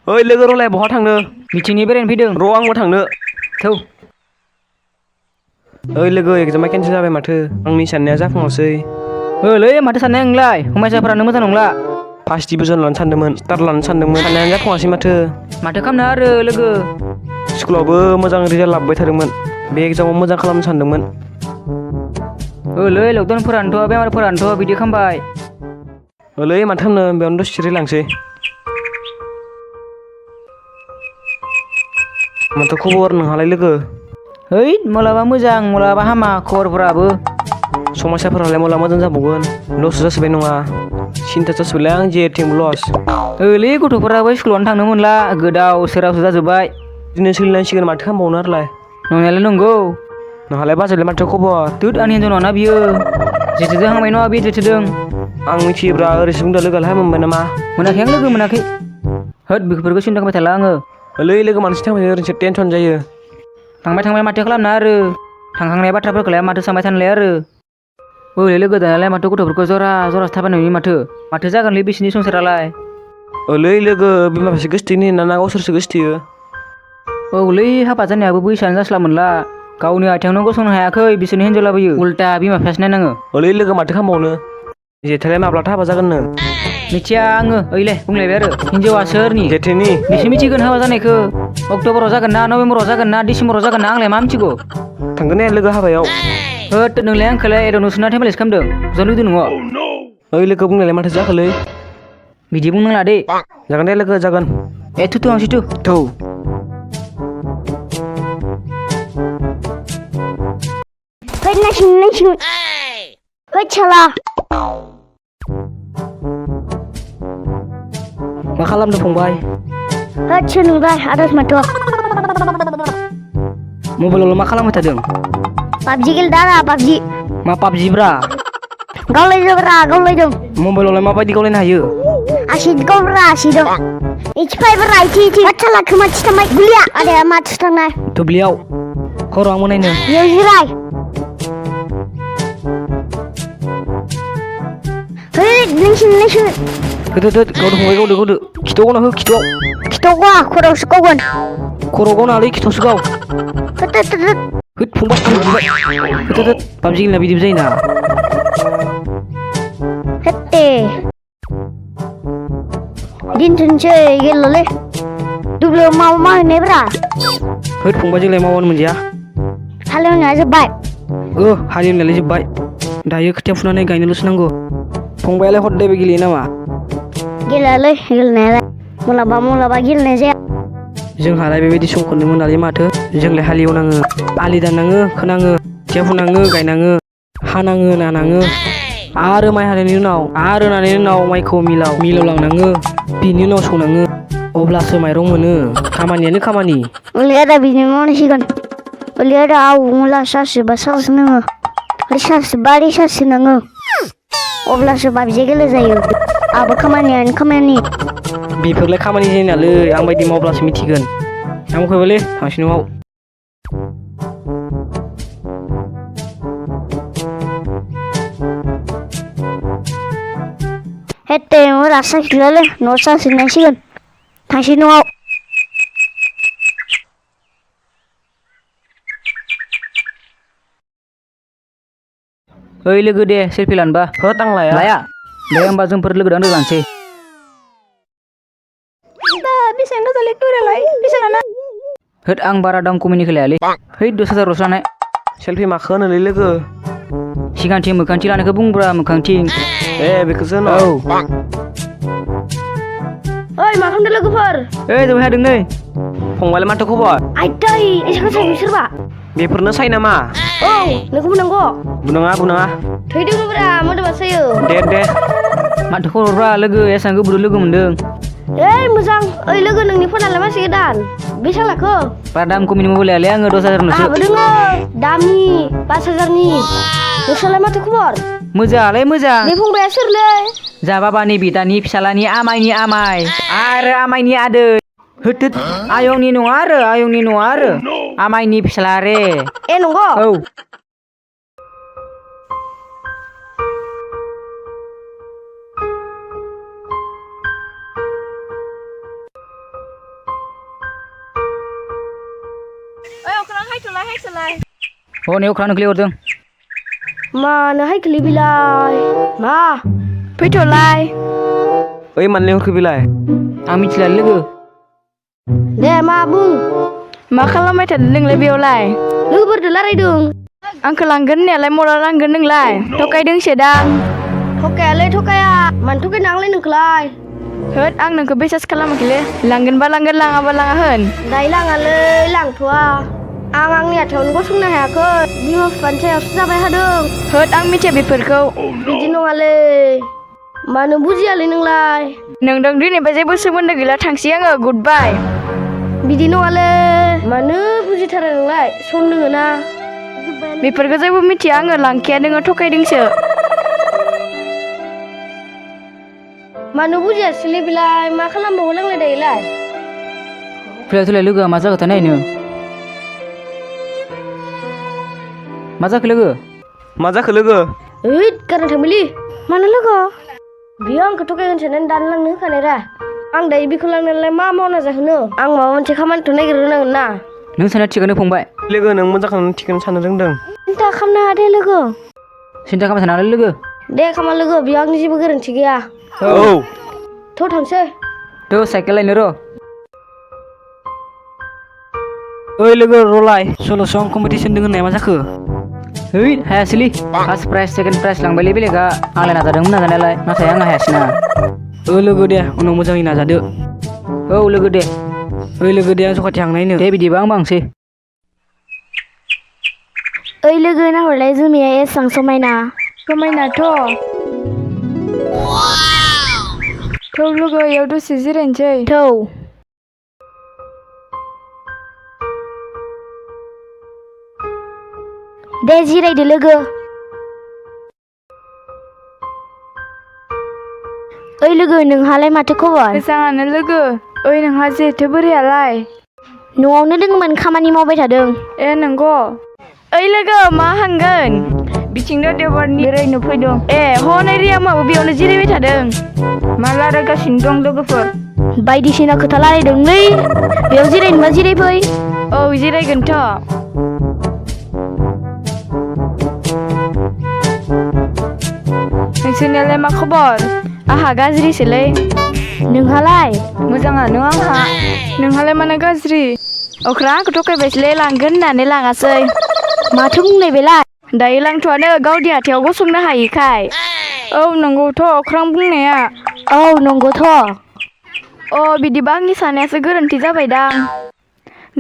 ओइ लोगो रलाय बहा थांनो मिथिंनि बेरायनो फैदों र' आंबो थांनो थौ ओइ लोगो एगजामा केनसेल जाबाय माथो आंनि साननाया जाफुङासै ओलै माथो साननाय नोंलाय फंबायसाफोरानो मोजां नंला फार्स्ट डिभिजन लानो सानदोंमोन स्टार लानो सानदोंमोन साननायानो जाफुङासै माथो खालामनो आरो लोगो स्कुलावबो मोजां रिजाल्ट लाबोबाय थादोंमोन बे एगजामाव मोजां खालामनो सानदोंमोन ओलै लकडाउनफोरानोथ' बेमारफोरानोथ' बिदि खालामबाय ओलै माथो खालामनो बेयावनो दसे जिरायलांसै माथो खबर नोंहालाय लोगो है मालाबा मोजां मालाबा हामा खबरफोराबो समयसाफोरालाय माला मोजां जाबावगोन लससो जाजोबबाय नङा सिन्था जाजोबबायलै आं जेथिंबो लस ओलै गथ'फोराबो स्कुलावनो थांनो मोनला गोदाव सोरावसो जाजोब्बाय बिदिनो सोलिनांसिगोन माथो खालामबावनो आरोलाय नंनायालाय नंगौ नोंहालाय बाजैलाय माथो खबर दुद आंनि हिनजाव नङाना बियो जेथोदों हांबाय नङा बे जेथोदों आं मिथियोब्रा ओरैसो बुंदों लोगोआलाय हाबा मोनबाय नामा मोनाखै आं लोगो मोनाखै होद बेफोरखौ सिन्था खालामबाय थाला आङो ओलै लोगो मानसि थांबाय ओरैनोसो टेनसन जायो थांबाय माथो खालामनो आरो थांखांनाय बाथ्राफोरखौलाय माथो सानबाय थानोलाय आरो ओरै लोगो दानालाय माथो गथ'फोरखौ जरासो थाबायनाय नुयो माथो जागोनलै बिसिनि संसारालाय ओलै लोगो बिमा बिफासो गोसथोयो ना गावसोरसो गोसथोयो औलै हाबा जानायाबो बैसोआनो जास्ला मोनला गावनि आथिङावनो गसंनो हायाखै बिसोरनि हिनजाव लाबोयो उल्टा बिमा बिफासो नायनाङो ओलै लोगो माथो खालामबावनो जेथोलाय माब्लाथो हाबा जागोननो मिथिया आङो ओइले बुंलायबाय आरो हिनजावा सोरनि जेथोनि बिसो मिथिगोन हाबा जानायखौ अक्ट'बराव जागोन ना नभेम्बराव जागोन ना डिसेम्बराव जागोन ना आंलाय मा मिथिगौ थांगोन ने लोगो हाबायाव होद नोंलाय आंखौलाय एदावनो सोना टेम्पलेटसो खालामदों जनो लुगैदों न'आव ओइ लोगो बुंनायलाय माथो जाखोलै बिदि बुंनांला दे जागोन दे लोगो जागोन थु आंसै थौ नायसिगोन होद साला मा खालामदों फंबाय होद सोर नोंलाय आदास माथो मबाइलावल' मा खालामबाय थादों पाबजि गेलेदों आरो पाबजि मा पाबजिब्रा गावलायदों मबाइलावलाय माबायदि गावलायनो हायो आसिदों इथि फाइब्रा इथि साला खोमा थिथामबाय गुलिया आदाया माथो थांनाय दुब्लियाव खर' आं मोनायनो बेयाव जिराय नोंसिनि होद गावदो फंबाय गावदो खिथाव गावना हो खिथाव गवा खर'आवसो गावगोन खर' गावनालै खिथावसो गाव होद फंबाय होद पाबजि गेलेना बिदिबो जायोना दिनथुनसै गेल'लै दुब्लियाव मा होनायब्रा होद फंबाय जोंलाय मावानो मोनजाया हालेवनाया जोब्बाय हालेवनायालाय जोब्बाय दायो खोथिया फुनानै गायनोल'सो नांगौ फंबायालाय हदायबो गेलेयो नामा गेलेयालै गेलेनायालाय मालाबा गेलेनाय जाया जोंहालाय बेबायदि समखौनो मोनालै माथो जोंलाय हालेवनाङो आलि दाननाङो खोनाङो खोथिया फुनाङो गायनाङो हानाङो नानाङो आरो माइ हानायनि उनाव माइखौ मिलाव लांनाङो बिनि उनाव सौनाङो अब्लासो माइरं मोनो खामानियानो खामानि दा बिदिनो मावनांसिगोन दा मुला सार्सबा सार्स नोङो रिसार्च नोङो अब्लासो पाबजि गेले जायो आबो खामानियानो खामानि बेफोरलाय खामानि जायोनालै आं बायदि मावब्लासो मिथिगोन आं फैबायलै थांसै न'आव हेत्ते रासा खिलालै न' सानस्रिनांसिगोन थांसै न'आव ओइ लोगो दे सेलफि लानोबा होद आं लाया दे होमबा जोंफोर लोगो दानदो लानोसै बेसेबां गोजालै टुरालाय बेसेबां होद आं बारा दाम खमिनिखौ लायालै 10,000 लानाय सेलफि माखो होनोलै लोगो सिगांथिं मोखांथि लानायखौ बुंब्रा मोखांथिं बेखौसो होनो ओइ मा खालामदों लोगोफोर जबाय हादों नै फंबायलाय माथो खबर आइदै एसेखौ साइबाय सोरबा बेफोरनो साय नामा औ नोंखौ बुंनांगौ बुनाङा थैदोंब्रा मोदोमा सायो दे माथो खबरब्रा लोगो एसां गोबावजों लोगो मोनदों मोजां ओइ लोगो नोंनि फनालाय मानसि गोदान बेसेबां लाखो बारा दाम खमिनि मबाइल लायालै आङो 10,000 आहाबो दोङो दामि 5,000नि नोंस्रालाय माथो खबर मोजाङालाय मोजां बे फंबाया सोरलै जा बाबानि बिदानि फिसालानि आमायनि आमाय आरो आमायनि आदै होद आयंनि नङा आरो आमायनि फिसाला रे नंगौ औ हरनायाव अख्रां नोंखौलाय हरदों मानोहाय गोलै बिलाय मा फैथ'लाय ओइ मानलाय हरखो बेलाय आं मिथिला लोगो दे मा बुं मा खालामबाय थादों नोंलाय बेयावलाय लोगोफोरजों रायलायदों आंखौ लांगोन होननायालाय मरा लांगोन नोंलाय थगायदोंसो दां थकायालै थकाया मानो थगायनो आंलाय नोंखौलाय होद आं नोंखौ बिसास खालामाखैलै लांगोनबा लांगोन लाङाबा लाङा होन दायो लाङालै लांथ'वा आं आंनि आथिङावनो गसंनो हायाखै बिमा बिफानि सायावसो जाबाय थादों होद आं मिथिया बेफोरखौ बिदि नङालै मानो बुजियालै नोंलाय नोंदों दिनैबा जेबो सोमोन्दो गैला थांसै आङो गुड बाय बिदि नङालै मानो बुजिथारा नोंलाय सम दोङो ना बेफोरखौ जेबो मिथिया आङो लांखाया नोङो थगायदोंसो मानो बुजियासैलै बेलाय मा खालामबावो नांलाय दायोलाय फैलाय लोगोआ मा जाखोथाय नायनो मा जाखो लोगो मा जाखो लोगो ओइ गारना थांबायलै मानो लोगो बियो आंखौ थगायगोन साननानै दानो लांनो होखानाय रा आं दायो बेखौ लांनानैलाय मा मावना जाहोनो आं माबा मोनसे खामानिथ' नागिरग्रोनांगोन ना नों साननाया थिगानो फंबाय लोगो नों मोजांखौनो थिगखौनो साननो रोंदों सिन्था खालामनो हाया दे लोगो सिन्था खालामबाय थानाङालै लोगो दे खामा लोगो बेयाव आंनि जेबो गोरोन्थि गैया औ थ' थांसै थ' साइकेल लायनो र' ओइ लोगो रलाय सल' सं कम्पिटिसन दङ होननाया मा जाखो है हायासैलै फार्स्ट प्राइज सेकेन्ड प्राइज लांबायलै बेलेगा आंलाय नाजादोंमोन नाजानायालाय नाथाय आं हायासैना लोगो दे उनाव मोजाङै नाजादो औ लोगो दे ओइ लोगो दे आं जखाथि हांनायनो दे बिदिबा आं बांसै ओइ लोगो नाहरलाय जोमैया एसां समायना समायनाथ' थौ लोगो इयाव दसे जिरायनोसै थौ दे जिरायदो लोगो ओइ लोगो नोंहालाय माथो खबर मोजाङानो लोगो ओइ नोंहा जेथो बोरैयालाय न'आवनो दोङोमोन खामानि मावबाय थादों ए नंगौ ओइ लोगो मा हांगोन बिथिंनो देवबारनि बेरायनो फैदों ए हनै रियामाबो बेयावनो जिरायबाय थादों मा रायलायगासिनो दं लोगोफोर बायदिसिना खोथा रायलायदोंलै बेयाव जिरायनोबा जिरायफै औ जिरायगोनथ' नोंसोरनियालाय मा खबर आहा गाज्रिसोलै नोंहालाय मोजाङानो आंहा नोंहालाय मानो गाज्रि अख्रा आंखौ थगायबायसैलै लांगोन होननानै लाङासै माथो बुंनाय बेलाय दायो लांथ'वानो गावदि आथिङाव गसंनो हायिखाय औ नंगौथ' अख्रां बुंनाया औ नंगौथ' अ बिदिबा आंनि साननायासो गोरोन्थि जाबायदां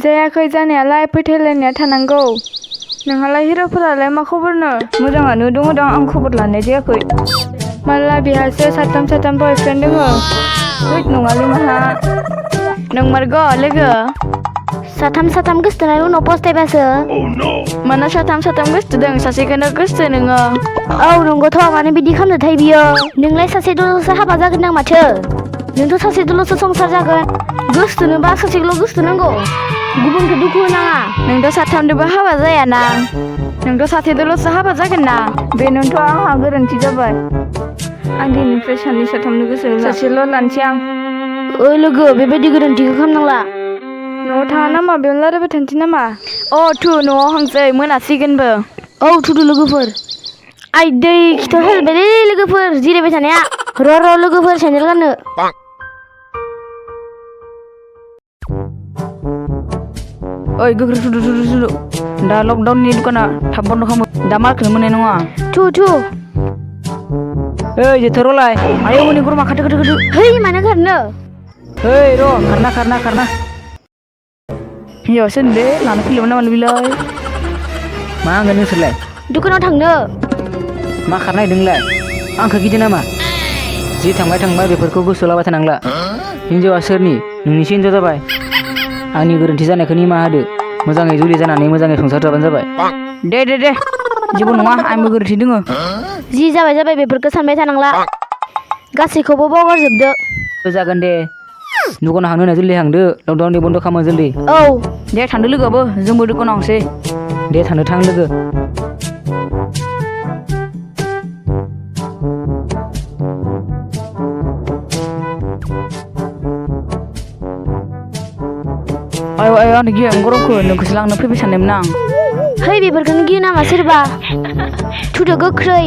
जायाखै जानायालाय फोथायलायनाया थानांगौ नोंहालाय हिर'फोरालाय मा खबरनो मोजाङानो दङ दां आं खबर लानाय जायाखै माला बिहासो साथाम बयफ्रेन्ड दङ होद नङालै माहा नंमारगौ लोगो साथाम गोसथोनाय उनाव पस्तायबासो मानो साथाम गोसथोदों सासेखौनो गोसथो नोङो औ नंगौथ' मानो बिदि खालामनोथाय बियो नोंलाय सासेदोल'सो हाबा जागोन दां माथो नोंथ' सासेदोल'सो संसार जागोन गोसथोनोबा सासेखौल' गोसथोनांगौ गुबुनखौ दुखु होनाङा नोंथ' साथामदोबो हाबा जायाना नोंथ' सासेदोल'सो हाबा जागोन ना बेनोथ' आंहा गोरोन्थि जाबाय आं दिनैनिफ्राय साथामनो गोसो होला सासेल' लानोसै आं ओइ लोगो बेबायदि गोरोन्थिखौ खालामनांला न'आव थाङा नामा बेयावनो रायलायबाय थानोसै नामा अ थु न'आव हांसै मोनासिगोनबो औ थुदो लोगोफोर आइ दै खिथाव साजोब्बायलै लोगोफोर जिरायबाय थानाया र' लोगोफोर सेन्देल गाननो ओइ गोख्रै थुदो दा लकडाउननि दुखाना थाब बन्द' खालामो दा मालखौनो मोननाय नङा थु ओइ जेथोर'लाय आयौ हनै गरमा खारदो है मानो खारनो ओइ र' खारना हिन्जावसो होनदे लाना फैलायमोन नामा बिलाय मा होनगोन नोंसोरलाय दुखानाव थांनो मा खारनाय नोंलाय आंखौ गिदो नामा जि थांबाय बेफोरखौ गोसोआव लाबाय थानांला हिन्जावा सोरनि नोंनिसो हिन्जाव जाबाय आंनि गोरोन्थि जानायखौ निमाहा होदो मोजाङै जुलि जानानै मोजाङै संसार जाबानो जाबाय दे जेबो नङा आंबो गोरोन्थि दङ जि जाबाय बेफोरखौ सानबाय थानांला गासैखौबो बावगारजोबदो जागोन दे दुकानाव हांनो होनना जल्दि हांदो लकडाउननि बन्द' खालामो जल्दि औ दे थांदो लोगोआबो जोंबो दुकानाव हांसै दे थां लोगो आयौ आयौ आंनो गियो गरमखौ नोंखौसो लांनो फैबाय सानदोंमोन आं है बेफोरखौनो गियो नामा सोरबा थुदो गोख्रै